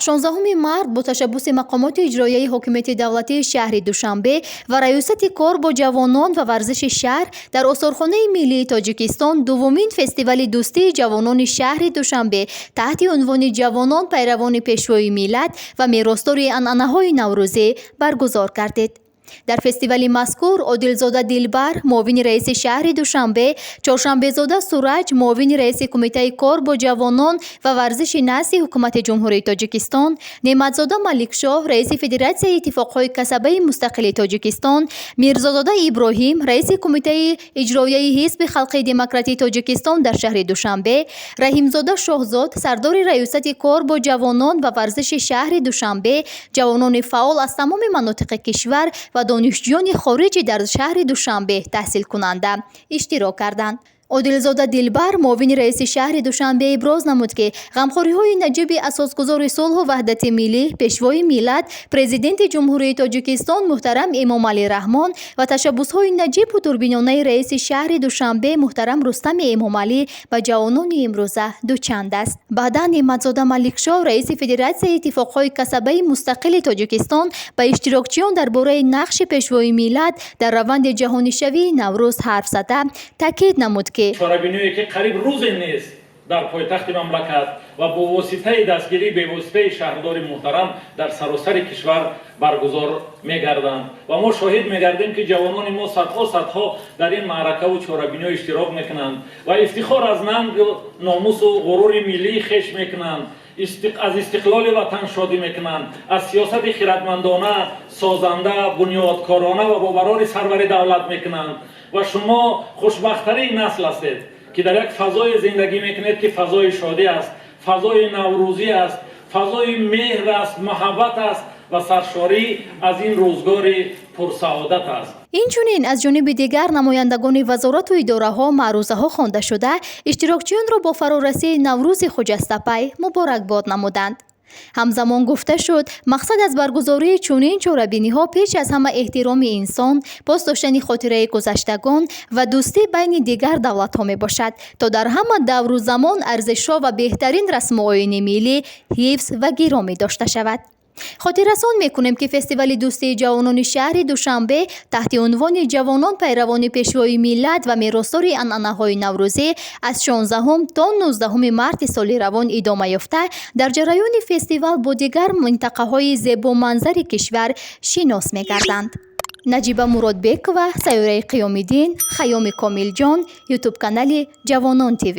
16 март бо ташаббуси мақомоти иҷроияи ҳокимияти давлатии шаҳри Душанбе ва Раёсати кор бо ҷавонон ва варзиши шаҳр дар Осорхонаи миллии Тоҷикистон дуввумин фестивали дӯстии ҷавонони шаҳри Душанбе таҳти унвони «Ҷавонон пайравони Пешвои миллат ва меросдори анъанаҳои наврӯзӣ» баргузор гардид. Дар фестивали мазкур Одилзода Дилбар, муовини раиси шаҳри Душанбе, Чоршанбезода Сураҷ, муовини раиси Кумитаи кор бо ҷавонон ва варзиши назди Ҳукумати Ҷумҳурии Тоҷикистон, Неъматзода Маликшоҳ, раиси Федератсияи иттифоқҳои касабаи мустақили Тоҷикистон, Мирзозода Иброҳим, раиси Кумитаи иҷроияи Ҳизби халқии демократии Тоҷикистон дар шаҳри Душанбе, Раҳимзода Шоҳзод, сардори Раёсати кор бо ҷавонон ва варзиши шаҳри Душанбе, ҷавонони фаъол аз тамоми манотиқи кишвар ва донишҷӯёни хориҷӣ дар шаҳри Душанбе таҳсилкунанда иштирок карданд. Одилзода Дилбар, муовини раиси шаҳри Душанбе, иброз намуд, ки ғамхориҳои наҷиби асосгузори сулҳу ваҳдати миллӣ, Пешвои миллат, Президенти Ҷумҳурии Тоҷикистон муҳтарам Эмомалӣ Раҳмон ва ташаббусҳои наҷибу дурбинонаи раиси шаҳри Душанбе муҳтарам Рустами Эмомалӣ ба ҷавонони имрӯза дучанд аст. Баъдан Неъматзода Маликшоҳ, раиси Федератсияи иттифоқҳои касабаи мустақили Тоҷикистон, ба иштирокчиён дар бораи нақши Пешвои миллат дар раванди ҷаҳонишавии Наврӯз ҳарф зада, таъкид намуд, ки чорабиниҳое, ки қариб рӯзе нест дар пойтахти мамлакат ва бо воситаи дастгирии бевоситаи шаҳрдори муҳтарам дар саросари кишвар баргузор мегарданд ва мо шоҳид мегардем, ки ҷавонони мо садҳо садҳо дар ин маъракаву чорабиниҳо иштирок мекунанд ва ифтихор аз нангу номусу ғурури миллии хеш мекунанд, аз истиқлоли ватан шодӣ мекунанд, аз сиёсати хиратмандона, созанда, бунёдкорона ва бобарори сарвари давлат мекунанд. Ва шумо хушбахттарин насл ҳастед, ки дар як фазое зиндагӣ мекунед, ки фазои шодӣ аст, фазои наврӯзӣ аст, фазои меҳр аст, муҳаббат аст ва саршорӣ аз ин рӯзгори пурсаодат аст. Инчунин аз ҷониби дигар намояндагони вазорату идораҳо маърузаҳо хонда шуда, иштирокчиёнро бо фарорасии Наврӯзи хуҷастапай муборакбод намуданд. Ҳамзамон гуфта шуд, мақсад аз баргузории чунин чорабиниҳо пеш аз ҳама эҳтироми инсон, пос доштани хотираи гузаштагон ва дӯстӣ байни дигар давлатҳо мебошад, то дар ҳама давру замон арзишҳо ва беҳтарин расму оини миллӣ ҳифз ва гиромӣ дошта шавад. Хотиррасон мекунем, ки фестивали дӯстии ҷавонони шаҳри Душанбе таҳти унвони «Ҷавонон пайравони Пешвои миллат ва меросдори анъанаҳои наврӯзӣ» аз 16 то 19 марти соли равон идома ёфта, дар ҷараёни фестивал бо дигар минтақаҳои зебоманзари кишвар шинос мегарданд. Наҷиба Муродбекова, Сайёраи Қиёмиддин, Хайёми Комилҷон, Ютуб-канали «Ҷавонон ТВ».